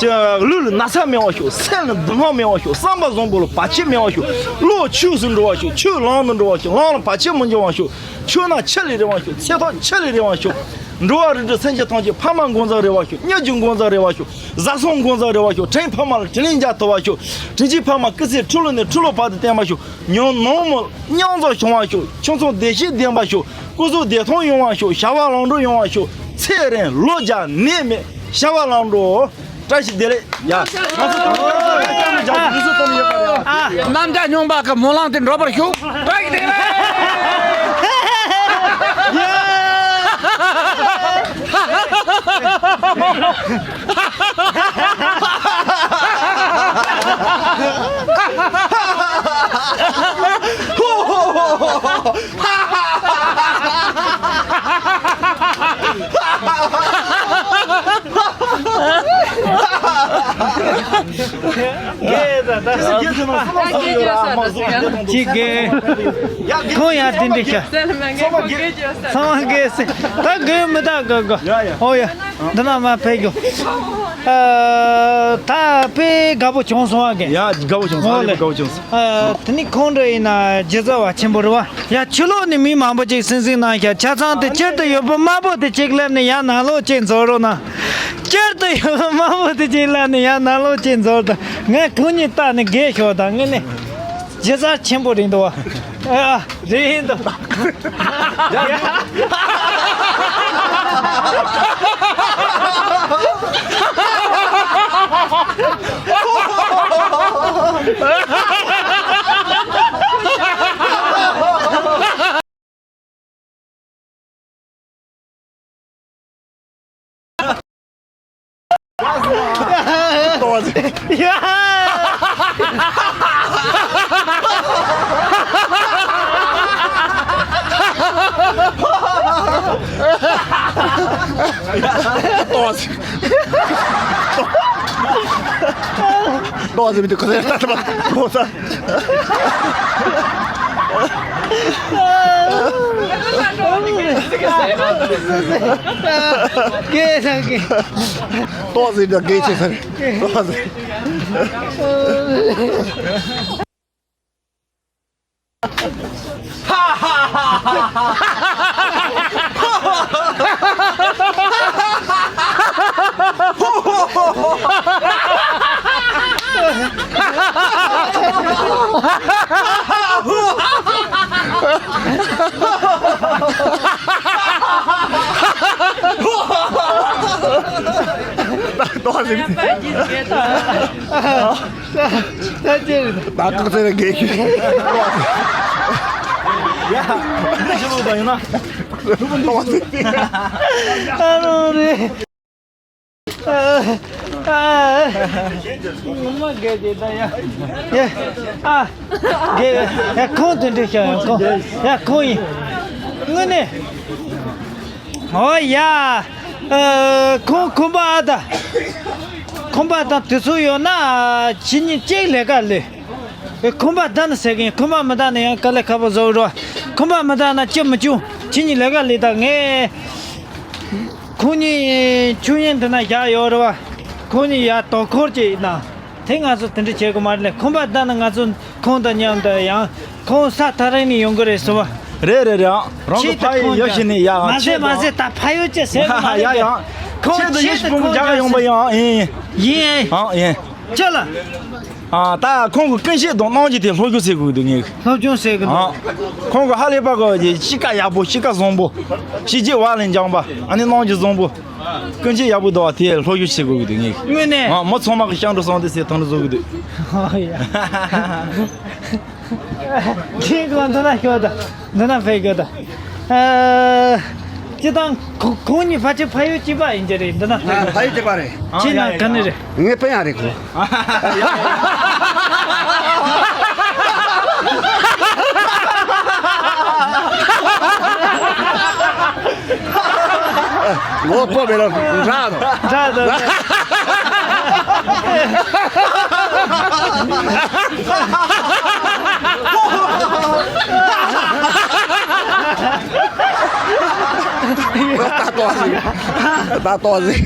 ལུས་ལ་ན་ཚ་མེད་པ་ཤོག་སེམས་ལ་སྡུག་བསྔལ་མེད་པ་ཤོག་བསམ་པ་བཟང་པོ་ལ་བར་ཆད་མེད་པ་ཤོག་བློ་ཆོས་སུ་འགྲོ་བ་ཤོག་ཆོས་ལམ་དུ་འགྲོ་བ་ཤོག་ལམ་ལ་བར་ཆད་མི་འབྱུང་བ་ཤོག་ཆོས་ནང་ཆེ་ལས་རིང་བ་ཤོག་ཚེ་ཐག་ཆེ་ལས་རིང་བ་ཤོག་འགྲོ་བ་རིགས་དྲུག་སེམས་ཅན་ཐམས་ཅད་ཕ་མ་འགོ་འཛིན་རེ་བ་ཤོག་གཉེན་གྱི་འགོ་འཛིན་རེ་བ་ཤོག་བཟའ་ཚང་འགོ་འཛིན་རེ་བ་ཤོག་དྲིན་ཕ་མ་ལ་དྲིན་ལན་འཇལ་ཐུབ་པ་ཤོག་དྲིན་ཅན་ཕ་མ་སྐུ་ཚེ་ཁྲི་ལོ་ནས་ཁྲི་ལོ་བར་དུ་བརྟན་པ་ཤོག་ཉོན་ནོར་མོ་མཉམ་འཛོམས་བྱུང་བ་ཤོག་ཁྱིམ་ཚང་བདེ་སྐྱིད་ལྡན་པ་ཤོག་སྐུ་གཟུགས་བདེ་ཐང་ཡོང་བ་ཤོག་བྱ་བ་ལམ་འགྲོ་ཡོང་བ་ཤོག་ཚེ་རིང་ལོ་བརྒྱ་ནད་མེད་བྱ་བ་ལམ་འགྲོ། བཀྲ་ཤིས་བདེ་ལེགས། ཡ། ང་ཚོ་ཏང་ཡོད་པ་རེད། རྣམ་རྒྱལ་སྨྱོན་པ་གི་སྨོན་ལམ་དེ་འགྲུབ་པར་ཤོག་བཀྲ་ཤིས་བདེ་ལེགས། ཅི་དགེ། ཁོང་ཡང་དེ་འདྲ་བྱ། ཚང་མ་དགེ་ཟེར། ད་དགེ་མི་ད་དགའ་དགའ། ཨོ་ཡ། འདི་ན་མ་ཕེབས་རྒྱུ། ཨ། ད་དཔེ་དགའ་པོ་བྱུང་སོང་བ་གི། ཡ་དགའ་པོ་བྱུང་སོང་། ཨོ་ལེ། དགའ་པོ་བྱུང་སོང་། ཨ། དེ་ནི་ཁོང་ཁྲོ་ཡིན་ན་རྗེ་བཙའ་བ་ཆེན་པོ་རེད་བ། ཡ་ཕྱི་ལོགས་ནས་མི་མང་པོ་ཅིག་སིང་སིང་གནང་ཤག་ཆ་ཚང་དེ་སྤྱིར་དུ་ཡོད་པོ་དམར་པོ་དེ་ཅིག་སླེབས་ནས་ཡ་ནང་ལོགས་ཅིག་འཛུལ་རོགས་གནང་། སྤྱིར་དུ་ཡོད་པོ་དམར་པོ་དེ་ཅིག་སླེབས་ནས་ཡ་ནང་ལོགས་ཅིག་འཛུལ་དང་། ངས་ཁོང་གཉིས་བལྟས་ནས་དགའ་ཤོར་དང་། ངས་ནི་རྗེ་བཙའ་ཆེན་པོ་རེད་འདུག་བ། ཨ། རེད་འདུག་ཏོག་ཙམ་མི་འདུག་ཁོ་ཚོའི་ལྟ་ཐུབ་པ་ཁོ་ཚ། ཏོག་ཙམ་འདྲ་དགེ་ཆེ་ས་རེད། ཏོག་ཙམ། ད་ཀག་ཚེ་རིང་དགེ་ཞུ། ཡ། འདི་ཞུ་བ་ཡིན་ན། ཨ་རོ་རེད། ཨ། ཨ། ངོ་མ་དགེ་རྒན་ད་ཡ། ཡ། ཨ། དགེ། ཡ་ཁོང་དེ་འདྲ་ཤག་ཡ་ཁོང་། ཡ་ཁོང་ཡིན། དངོས་གནས། ཨོ་ཡ། ཨ། ཁོང་ཁོང་པ་ཨ་ད། ཁོང་པ་དང་དུས་ཚོད་ཡོད་ན་ཁྱེད་གཉིས་གཅིག་ལས་ཀ་ལས། ཁོང་པ་ད་ནི་ཟེར་གིན། ཁོང་པ་མི་ད་ནི་ཡང་དཀའ་ལས་ཁག་པོ་བཟོ་རོགས། ཁོང་པ་མི་ད་ན་ཅི་མི་བྱུང་། ཁྱེད་གཉིས་ལས་ཀ་ལས་ད། ངས་ཁོང་གཉིས་ཆུ་ཡན་དུ་ན་བཞག་ཡོད་རེད་བ། ཁོང་གཉིས་ཡར་དོ་ཁུར་གྱིས་ན། དེ་ང་ཚོ་དེ་འདྲ་བྱེད་དགོས་མ་རེད་ལས། ཁོང་པ་ད་ནི་ང་ཚོ་ཁོང་དང་མཉམ་དུ་ཡང་ཁོང་ས་ཐག་རིང་ནས་ཡོང་གི་རེད་ཟེར་བ། རེད་རེད་རེད། ཨང་། རང་གི་ཆེད་དུ་ཕ་ཡུལ་ཁོང་ཡོད་ཞིག་ནས་ཡ། ཨང་། མ་ཟད་ཆེད་དུ། མ་ཟད་ད་ཕ་ཡུལ་ཅི་ཟེར་གི་མ་རེད། ཡ་ཡ། ཁོང་ཆེད་དུ་ཆེད་ཡོད་ཞིག་དུ་བུ་མོ་ཁོང་རྒྱག་ཡོང་པ་ཡང་ཡིན། ཡིན། ཨང་། ཡིན། ཅི་ལ། ཨ། ད་ཁོང་གི་ཀུན་སྤྱོད་དང་རྣམ་འགྱུར་དེ་སློབ་སྦྱོང་བྱེད་དགོས་འདུག་ངས། སློབ་སྦྱོང་བྱེད་དགོས་འདུག་ཨ། ཁོང་གི་ཧ་ལས་པ་གི་གཤིས་ཀ་ཡག་པོ། གཤིས་ཀ་བཟང་པོ། གཤིས་རྒྱུད་བག་ལ་འཇམ་པ། ཨ་ནི་རྣམ་འགྱུར་བཟང་པོ། ཀུན་སྤྱོད་ཡག་པོ་འདུག་བ། དེ་སློབ་སྦྱོང་བྱེད་དགོས་ཀྱི་འདུག་ངས། དངོས་གནས། ཨ། མི་ཚང་མ་གི་ཤ་འགྲོ་སོང་དེ་ཟེར་དང་འདྲ་བཟོ་གི་འདུག་ཨོ་ཡ། ཁྱེད་ཀྱི་འདི་ན་ཤོག་ད། འདི་ན་ཕེབས་དགོས་ད། ཨ། སྤྱིར་བཏང་ཁོ་ཁོང་གཉིས་ཕལ་ཆེར་ཕ་ཡུལ་གཅིག་པ་ཡིན་གྱི་རེད། འདི་ན་ཕེབས་དགོས། ཕ་ཡུལ་གཅིག་པ་རེད། ཁྱེད་ནང་ག་ནས་རེད། ངའི་དཔེ་ཡང་རེད་ཁོ། ངོ་ཐོག་མེད་ལ་འདྲ་དང་། འདྲ་དང་། ད་ལྟ་ཞིག་ད་ཏོག་ཟིག་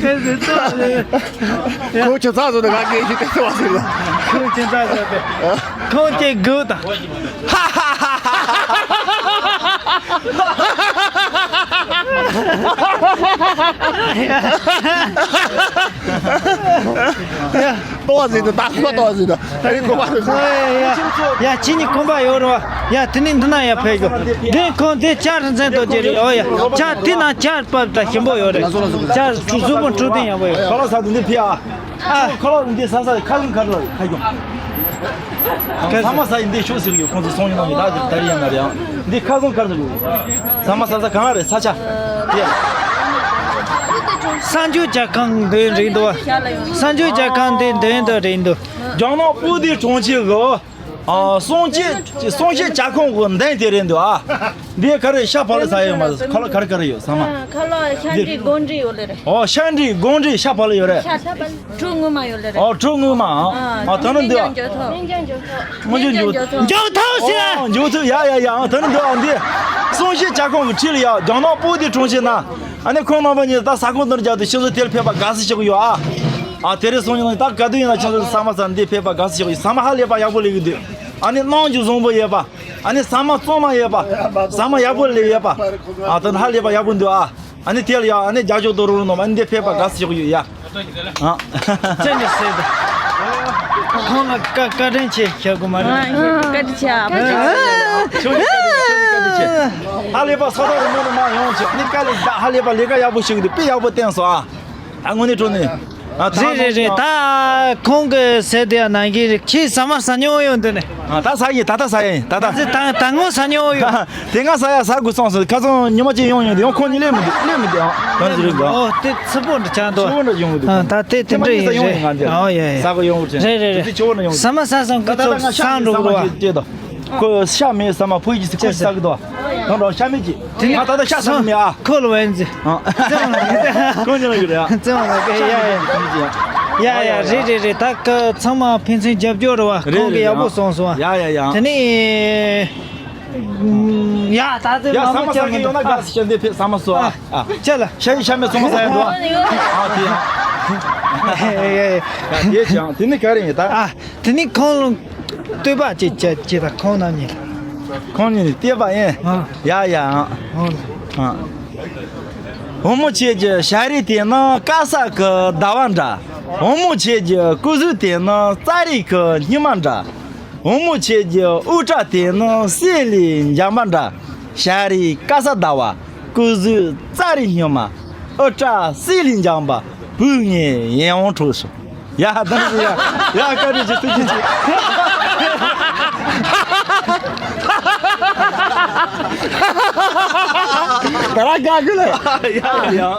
ཁོང་ཁྱོད་ཚ་བཟོ་ནས་ང་སྐད་ཞིག་དེ་ཏོག་ཟིག་ལ། ཁོང་ཁྱོད་ཚ་བཟོ་དེ། ཁོང་ཁྱོད་དགོད་དང་། ཏོག་ཟིག་ཏུ་ད་ཁོ་ཏོག་ཟིག་ཏུ། ད་རིང་ཁོ་པ་ཏོག་ཟིག་ཡ་ཡ། ཁྱེད་གཉིས་ཁོམ་པ་ཡོད་རེད་བ། ཡ་དེ་ནས་འདི་ན་ཡ་ཕེབས་དགོས། འདི་ཁོང་དེ་ཆར་མཚན་ཏོག་ཅེ་རེད། ཨོ་ཡ། ཆར་དེ་ན་ཆར་བབས་ད་ཞིམ་པོ་ཡོད་རེད། ཆར་གཟུགས་པོ་འཕྲོད་བསྟེན་ཡག་པོ་ཡོད། ཁ་ལག་ཟ་དུས་འདི་ཕི་ཨ། ཨ། ཁ་ལག་འདི་ཟ་ས་ཁ་ལུང་ཁ་ལ་ཁ་གྱོང་། ཚང་མ་ཟ་ཡི་འདི་ཤོག་ཟེར་གི་ཡོད། ཁོང་ཚོ་སོང་ཡོང་ཡིན་ད་ད་རི་ཡང་ན་རེད་ཨང་། འདི་ཁ་སང་ཁ་ཟེར་གི་ཡོད། ཚང་མ་ཟ་ས་གང་རེད་ས་ཆ། དེ། གསར་འགྱུར་རྒྱག་ཁང་འདི་རེད་འདུག་གསར་འགྱུར་རྒྱག་ཁང་འདི་འདི་འདི་རེད་འདུག་ལྗང་ནག་སྤུ་ལྡེ་གྲོང་ཁྱེར་གི། ཨ། གསུང་བཤད་གསུང་བཤད་ལྕགས་ཁང་གི་མདུན་དེ་རེད་འདུག་ཨ། འདི་ག་རེ་ཤ་ཕག་ལ་ཟ་ཡོད་མ་རེད། ཁ་ལག་ག་རེ་ག་རེ་ཡོད་ཚང་མ། ཁ་ལག་ཤ་འདི་འབྲས་སྒོང་འབྲས་ཡོད་ལེ་རེད། ཨོ་ཤ་འབྲས་སྒོང་འབྲས་ཤ་ཕག་ལ་ཡོད་རེད། ཤ་ཕག་ལ་གྲོ་སྔོན་མ་ཡོད་ལེ་རེད། ཨོ་གྲོ་སྔོན་མ་ཨ། ཨ་ད་ནི་འདི་ཨ། སྨན་ལྗང་འགྱོ་ཐོག་སྨན་ལྗང་འགྱོ་ཐོག་འགྱོ་ཐོག་ཟེར། ཨོ་འགྱོ་ཐོག་ཡ་ཡ་ཡ། ཨ་ད་ནི་འདི་ཨ་འདི། གསུང་བཤད་ལྕགས་ཁང་གི་འཁྲིས་ལ་ཡ་ལྗང་ནག་སྤུ་ལྡེ་གྲོང་ཁྱེར་ན། ཨ་ནི་ཁོང་རྣམ་པ་གཉིས་ད་ས་ཁོངས་འདིར་རྒྱག་དུས་ཁྱེད་ཚོ་དེར་ཕེབས་པ་དགའ་བསུ་ཞུ་གི་ཡོད་ཨ། ཨ་དེ་རིང་སང་ཉིན་ད་ག་དུས་ཡིན་ན་ཁྱེད་ཚོ་ཚང་མ་ས་འདི་ཕེབས་པ་དགའ་བསུ་ཞུ་གི་ཡོད། ཚང་མ་ཧ་ལས་པ་ཡག་པོ་ལས་གི་འདུག་ཨ་ནི་གནང་རྒྱུ་བཟང་པོ་ཡོད་པ། ཨ་ནི་ཟ་མ་གཙང་མ་ཡོད་པ། ཟ་མ་ཡག་པོ་ལས་ཡོད་པ། ཨ་ད་ཧ་ལས་པ་ཡག་པོ་འདུག་ཨ། ཨ་ནི་དེ་ལ་ཡང་ཨ་ནི་རྒྱ་ཕྱོགས་དུ་རུ་རུ་ནོ་མ་ཨ་ནི་འདི་ཕེབས་པ་དགའ་བསུ་ཞུ་གི་ཡོད་ཡ། ཨ། ཅན་གྱི་སྲས་དེ། ཁོང་ལ་བཀའ་བཀའ་དྲིན་ཆེ་ཞུ་དགོས་མ་རེད། བཀའ་དྲིན་ཆེ་ཨ་ཕ། ཁྱོད་ཀྱི་བཀའ་དྲིན་ཆེ་ཁྱོད་ཀྱི་བཀའ་དྲིན་ཆེ། ཧ་ལས་པ་ས་ཐག་རིང་མོ་ནས་མ་ཡོང་ཆེ་ཨ་ནི་དཀའ་ལས་ད་ཧ་ལས་པ་ལས་ཀ་ཡག་པོ་ཞིག་འདུག་དཔེ་ཡག་པོ་བསྟན་སོང་ཨ། ད་དངོས་གནས་དྲང་གནས། ཨ་ད་རེད་རེད་རེད། ད་ཁོང་གི་ཟས་དེ་ཡང་ནང་གི་རེད། ཁྱེད་ཟ་མ་ཟ་མྱོང་ཡོད་འདི་ནས། ཨ་ད་ཟ་ཡིན། ད་ད་ཟ་ཡིན་ད་ད། ད་ད་ངོ་ཟ་མྱོང་ཡོད། དེ་སྔ་ས་ཡ་ས་དགོས་སོང་ཟེར་ཁ་སང་ཉི་མ་གཅིག་ཡོང་ཡོང་དེ་ཡང་ཁོང་གཉིས་སླེབས་མི་འདུག་སླེབས་མི་འདུག་ཨ་ད་ཟེར་གི་ཨོ་དེ་ཚི་པོ་འདྲ་ཆགས་འདུག་ཆུ་བོ་འདྲ་ཡོང་གི་འདུག་ཨ་ད་དེ་དེ་འདྲ་ཡིན་རེད། ཨོ་ཡ་ཡ། ས་ག་ཡོང་གི་རེད། རེད་རེད་རེད། དེ་ཆུ་བོ་འདྲ་ཡོང་གི་རེད། ཟ་མ་ཟ་སོང་ཁོ་ཚོ་སང་འགྲོ་གི་རེད་བ། ཁོ་ཤ་མེད་ཟ་མ་ཕོ་ཡིས་ཁོ་ཅི་ཟ་གི་འདུག་ད་འགྲོ་ཤ་མེད་ཀྱི། དེ་ནི་ང་ད་ལྟ་ཤ་ཟ་གི་མེད་ཨ། ཁོ་ལ་བན་ཟི། ཨ། ཁོ་ཉོ་ལ་གི་རེད་ཨ། བཙན་བ་ལ་གི་ཡ་ཡ། ཡ་ཡ་རེད་རེད་རེད། ད་ག་ཚང་མ་ཕན་ཚུན་རྒྱབ་སྐྱོར་རེད་བ། རེད་ཁོང་གི་རེད་ཡག་པོ་ཨ། སོང་སོང་ཨ། ཡ་ཡ་ཡ། དེ་ནི། ཡ་ད་ལྟ་ཡ་མ་ཟ་མ་མ་ཟ་གི་ཡོད་ན་དགའ་སི་ཤ་འདི་ཕེ་ཟ་མ་སོ་ཨ། ཨ། ཅ་ལ། ཤ་ཡི་ཤ་མེད་ཚོང་ཟ་ཡ་འདུག་ཨ། ཨ་དེ་ཡ། ཡ་ཡ་ཡ། ཡ་དེ་ཅང་དེ་ནི་ག་རེ་ཡིན་ད། ཨ། དེ་ནི་ཁོང་ལ་བསྟོད་པ་ཅིག་བྱེད་ཅེས་དང་ཁོང་རྣམ་གཉིས། ཁོང་གཉིས་ནི་བསྟོད་པ་ཡིན། ཨ། ཡ་ཡ་ཨ། ཨ། ཨ། བུ་མོ་ཁྱེད་ཀྱི་ཞལ་རས་དེ་ནི་དཀར་ས་གི་ཟླ་བ་འདྲ། བུ་མོ་ཁྱེད་ཀྱི་སྐུ་གཟུགས་དེ་ནི་རྩྭ་རིགས་ཀྱི་སྙེ་མ་འདྲ། བུ་མོ་ཁྱེད་ཀྱི་དབུ་སྐྲ་དེ་ནི་གསེར་ལས་འཇམ་པ་འདྲ། ཞལ་རས་དཀར་ས་ཟླ་བ། སྐུ་གཟུགས་རྩྭ་རིགས་སྙེ་མ། དབུ་སྐྲ་གསེར་ལས་འཇམ་པ། བུ་ངའི་ཡིད་དབང་འཕྲོག་སོང་། ཡ་ད་ནི་ཡ་ཡ་བཀའ་དྲིན་ཆེ་ཐུགས་རྗེ་ཆེ། ད་ར་དགའ་གི་ལ། ཡ་ཡ། ཡ་ཡ་ཡ།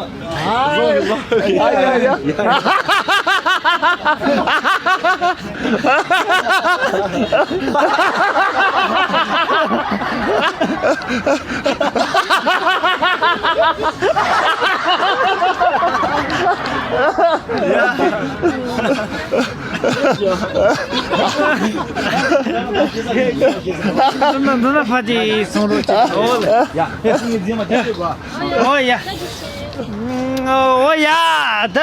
འདི་ན་འདི་ན་ཕ་དེ་སོང་རོགས་བྱེད། ཨོ་ལེ། ཨོ་ཡ། ཨོ་ཡ། ད་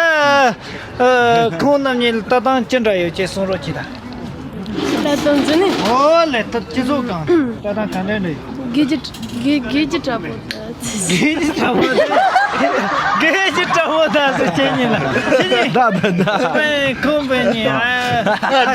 ཁོང་རྣམ་གཉིས་ལ་ལྟ་སྟངས་ཅི་འདྲ་ཡོད་ཅེས་གསུང་རོགས་གྱིས་དང་། ལྟ་སྟངས་ཟེར་ནི། ཨོ་ལེ་ད་སྤྱི་ཚོགས་སྒང་ལྟ་སྟངས་ག་འདྲ་འདྲ་ཡོད། དགེ་རྒྱུ་དགེ་དགེ་རྒྱུ་འདྲ་པོ་ད། དགེ་རྒྱུ་འདྲ་པོ་ད། དགེ་རྒྱུ་འདྲ་པོ་ད་ཟེར་ཁྱེད་གཉིས་ལ། ཁྱེད་གཉིས། ད་ད་ད། ཁོང་པའི་ཁོང་པའི་གཉིས། ཨ།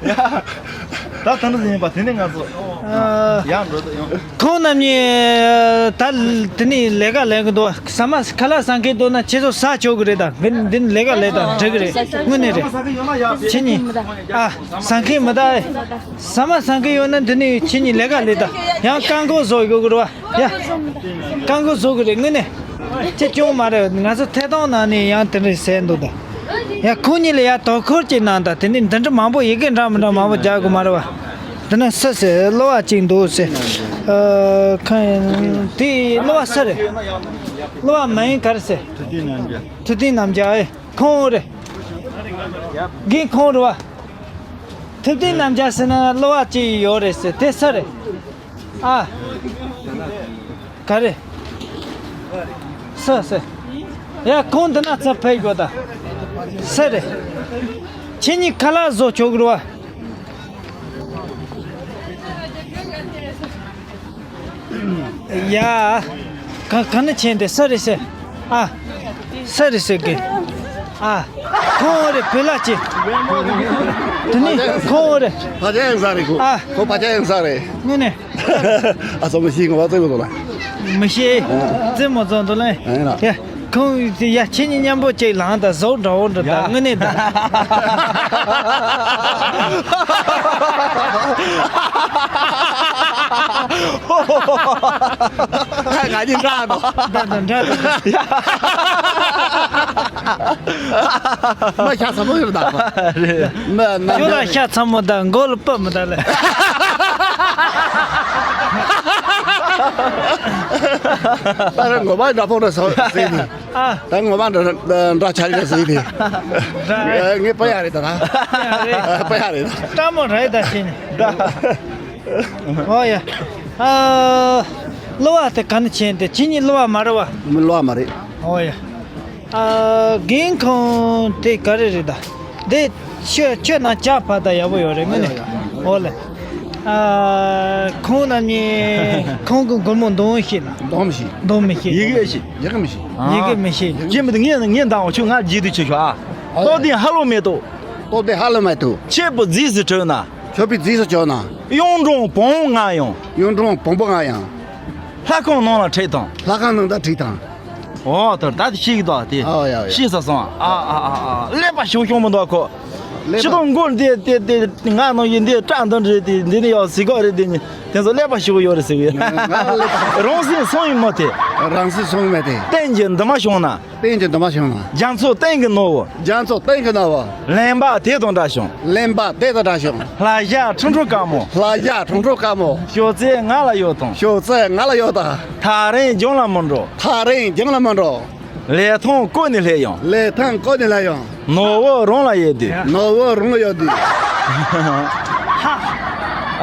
ཡ། ད་ད་ནི་ཡིན་པ་དེ་ནི་ང་ཚོ། ཨ། ཡང་འགྲོ་དུ་ཡོང་། ཁོང་རྣམ་གཉིས་ད་དེ་ནི་ལས་ཀ་ལས་གི་འདུག་ཟ་མ་ཁ་ལག་ཟ་མཁན་འདུག་ན་ཁྱེད་ཚོ་ཟ་ཆོག་གི་རེད་ད། འདི་འདི་ནི་ལས་ཀ་ལས་ད་འགྲིག་གི་རེད། དངོས་གནས་རེད། ཁྱེད་གཉིས། ཨ། ཟ་མཁན་མི་ད། ཟ་མ་ཟ་མཁན་ཡོད་ན་འདི་ནི་ཁྱེད་གཉིས་ལས་ཀ་ལས་ད། ཡང་རྐང་འཁོར་བཟོ་དགོས་གི་རེད་བ། ཡ། རྐང་འཁོར་བཟོ་གི་རེད་དངོས་གནས། ཅི་སྐྱོན་མ་རེད། ང་ཚོ་ཐད་གཏོང་ནང་ནས་ཡང་དེ་འདྲ་ཟེར་འདུག་ད། ཡ་ཁོང་གཉིས་ལ་ཡ་དོ་ཁུར་ཅིག་གནང་ད། དེ་ནས་འདི་འདྲ་མང་པོ་ཡི་གེ་འདྲ་མི་འདྲ་མང་པོ་རྒྱག་དགོས་མ་རེད་བ། འདི་ན་སུ་ཟེར་གློ་བ་ཅིག་འདུག་ཟེར། ཨ། ཁ་དེ་གློ་བ་སུ་རེད། གླུ་བ་མིང་ག་རེ་ཟེར། ཐུབ་བསྟན་རྣམ་རྒྱལ། ཐུབ་བསྟན་རྣམ་རྒྱལ་ཨེ། ཁོང་རེད། རྒན་ཁོང་རེད་བ། ཐུབ་བསྟན་རྣམ་རྒྱལ་ཟེར་ན་གླུ་བ་ཅིག་ཡོད་རེད་ཟེར་དེ་སུ་རེད། ཨ། ག་རེ། སུ་སུ། ཡ་ཁོང་འདི་ན་ཚ་ཕེབས་དགོས་ད། སུ་རེད། ཁྱེད་གཉིས་ཁ་ལག་བཟོ་ཆོག་གི་རེད་བ། ཡ། ག་ག་ནས་ཆེན་དེ་སུ་རེད་ཟེར། ཨ། སུ་རེད་ཟེར་གི། ཨ། ཁོང་རེད་བུ་ལ་ཅི། དེ་ནི་ཁོང་རེད། ཕ་ཅག་ཡང་ས་རེད་ཁོ། ཨ། ཁོ་ཕ་ཅག་ཡང་ས་རེད། དངོས་གནས། ཨ་ཙོ་མི་ཤེས་ངོ་བ་ཙེ་མོ་ཙོ་ལ། མི་ཤེས། ཙེ་མོ་ཙོ་འདུག་ལེ། ཨེ་ན། ཡ། ཁོང་ཡ་ཁྱེད་གཉིས་མཉམ་པོ་ཅིག་ལངས་དང་། ཟོག་འདྲ་བོ་འདྲ་དང་། དངོས་གནས་དང་། ང་གཉིས་འདྲ་འདུག་འདྲ་དང་འདྲ་དང་། མ་ཤ་ཚ་མོ་ཡོད་ད། རེད། མ་ན་ཁྱོད་ལ་ཤ་ཚ་མོ་དང་མགོ་ལ་སྤུ་མོ་དང་ལེ། ད་རེ་ངོ་མ་འདྲ་པོ་འདྲ་ཟེར་ནས། ཨ། ད་ངོ་མ་འདྲ་འདྲ་ཆ་རེ་ཟེར་ནས། འདྲ། ངས་པ་ཡ་རེད་ད་ད། པ་ཡ་རེད། པ་ཡ་རེད། སྤྲ་མོ་རེད་ད་ཕྱིན་ནས། འདྲ། ཨོ་ཡ། ཨ། གླུ་བ་དེ་ག་ནས་ཆེན་དེ་ཁྱེད་གཉིས་གླུ་བ་མ་རེད་བ། མི་གླུ་བ་མ་རེད། ཨོ་ཡ། ཨ། རྒན་ཁོང་དེ་ག་རེ་རེད་ད། དེ་ཁྱོད་ཁྱོད་ན་ལྕགས་ཕ་ད་ཡག་པོ་ཡོད་རེད་ངོ་ནས། ཨོ་ལེ། ཨ། ཁོང་རྣམ་གཉིས་ཁོང་གི་མགུར་མོ་འདོན་ཤེས་ན། འདོན་མི་ཤེས། འདོན་མི་ཤེས། ཡི་གེ་ཤེས། ཡི་གེ་མི་ཤེས། ཡི་གེ་མི་ཤེས། ཡིན་མི་འདུག་ངས་ངས་འདང་བ་ཁྱོད་ང་རྗེས་དུ་ཆེ་ཤོག་ཨ། ཨ། རྟོགས་ལྡན་ཧ་ལོ་མེ་ཏོག་རྟོགས་ལྡན་ཧ་ལོ་མེ་ཏོག་ཁྱེད་པོ་རྫིས་སུ་གྲོལ་ན། ཁྱོད་པའི་རྫིས་སུ་གྲོལ་ན། གཡུང་དྲུང་བོང་བུ་ང་ཡང་། གཡུང་དྲུང་བོང་བུ་ང་ཡང་། ལྷ་ཁང་ནང་ལ་ཁྲིད་དང་། ལྷ་ཁང་ནང་ད་ཁྲིད་དང་། ཨོ་ད་ད་ཤེས་ཀྱི་འདུག་དེ། ཨ་ཡ་ཡ། ཤེས་ས་སོང་། ཨ་ཨ་ཨ་ཨ། ཀླད་པ་ཤོག་ཤོག་མི་འདུག་ཁོ། ཀླད་པ། ཕྱི་ཐོག་མགོ་འདི་དེ་དེ་ང་ནང་ཡིན་འདི་སྐྲ་འདི་འདྲ་དེ་འདི་ནི་ཡག་ཟིག་ག་རེད། དེ་ནི་དེ་ཚོ་ཀླད་པ་ཤོག་ཡོད་རེད་ཟེར་གི། ང་ཀླད་པ། རང་སེམས་སོང་ཡིན་མོ་དེ། རང་སེམས་སོང་མེད་དེ། གཏན་གྱི་འདུན་མ་བྱུང་ན། གཏན་གྱི་འདུན་མ་བྱུང་ན། རྒྱ་མཚོ་གཏན་གྱི་ནོར་བུ། རྒྱ་མཚོ་གཏན་གྱི་ནོར་བུ། ལེན་པ་དེ་དང་འདྲ་བྱུང་། ལེན་པ་དེ་དང་འདྲ་བྱུང་། ལྷ་བཞག་ཁྲུང་ཁྲུང་དཀར་མོ། ལྷ་བཞག་ཁྲུང་ཁྲུང་དཀར་མོ། ཤོག་ཙེ་ང་ལ་ཡོད་དང་། ཤོག་ཙེ་ང་ལ་ཡོད་དང་། ཐག་རིང་རྒྱང་ལ་མི་འགྲོ། ཐག་རིང་རྒྱང་ལ་མི་འགྲོ། ལི་ཐང་བརྐོས་ནས་སླེབས་ཡང་། ལི་ཐང་བརྐོས་ནས་སླེབས་ཡང་། ནོར་བུ་རང་ལ་ཡོད་དུས། ནོར་བུ་རང་ལ་ཡོད་དུས།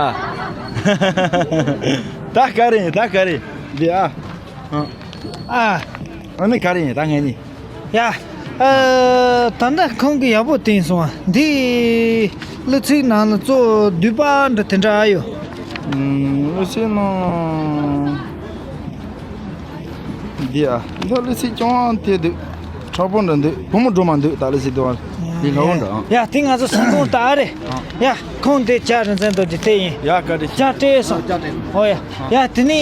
ཨ། ད་ག་རེ་ཡིན། ད་ག་རེ་འདི་ཨ། ཨ། ཨ་ནི་ག་རེ་ཡིན་ད་ངས་ནི། ཡ། ཨ། ད་ལྟ་ཁོང་གིས་ཡག་པོ་བསྟན་སོང་ཨ། འདི་གླུ་ཚིག་ནང་ལ་གཙོ་བོ་བསྡུས་པ་འདྲ་དེ་འདྲ་ཨ་ཡོད། ཨུམ། གླུ་ཚིག་ནང་འདི་ཨ། འདི་གླུ་ཚིག་ཅུང་དེ་འདུག་དྲག་པོ་འདྲ་འདུག་བུ་མོ་སྒྲོལ་མ་འདུག་ད་གླུ་ཚིག་འདི་བ། འདི་ལྷ་བོ་འདྲ་ཨ། ཡ། དེ་ང་ཚོ་སེམས་ཁོང་ལྟ་ཨ་རེད། ཡ། ཁོང་དེ་ལྕགས་རིན་ཆེན་རྡོ་རྗེ་དེ་ཡིན། ཡ། བཀའ་དྲིན་ཆེ། ལྕགས་སྤྲད་སོང་། ལྕགས་སྤྲད། ཨོ་ཡ། ཡ། དེ་ནི།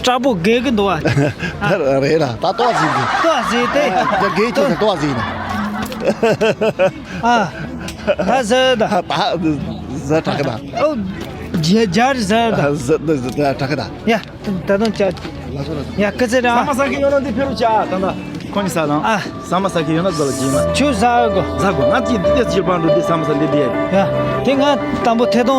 དྲག་པོ་རྒས་གི་འདུག་བ། ད་རེད་ལ་ད་ལྟོགས་ཟིན་གི། ལྟོགས་ཟིན་ཏེ། ད་རྒས་ཁྱོད་ཚོ་ལྟོགས་ཟིན་ན། ཨ། ད་ཟེར་ད། ད་ཟེར་དྲག་གི་ད། ཨོ། རྒྱ་རྒྱ་རེད་ཟེར་ད། ཟེར་ད་ཟེར་ད་དྲག་གི་ད། ཡ། ད་དུང་ཅག་ཡ་སྐུ་ཚེ་རིང་། ས་མ་ས་གི་ཡོད་ན་འདི་ཕེ་རུ་ཆ་ད་ད། ཁོ་ནི་ས་ལང་། ཨ། ས་མ་ས་གི་ཡོད་ན་ཟ་ལ་ཇི་མ། ཆུ་ཟ་གོ། ཟ་གོ། ང་ཅི་འདི་དེ་ཅི་པང་འགྲོ་འདི་ས་མ་ས་འདི་འདི། ཡ། དེ་ང་དང་པོ་ཐེ་གཏོང་།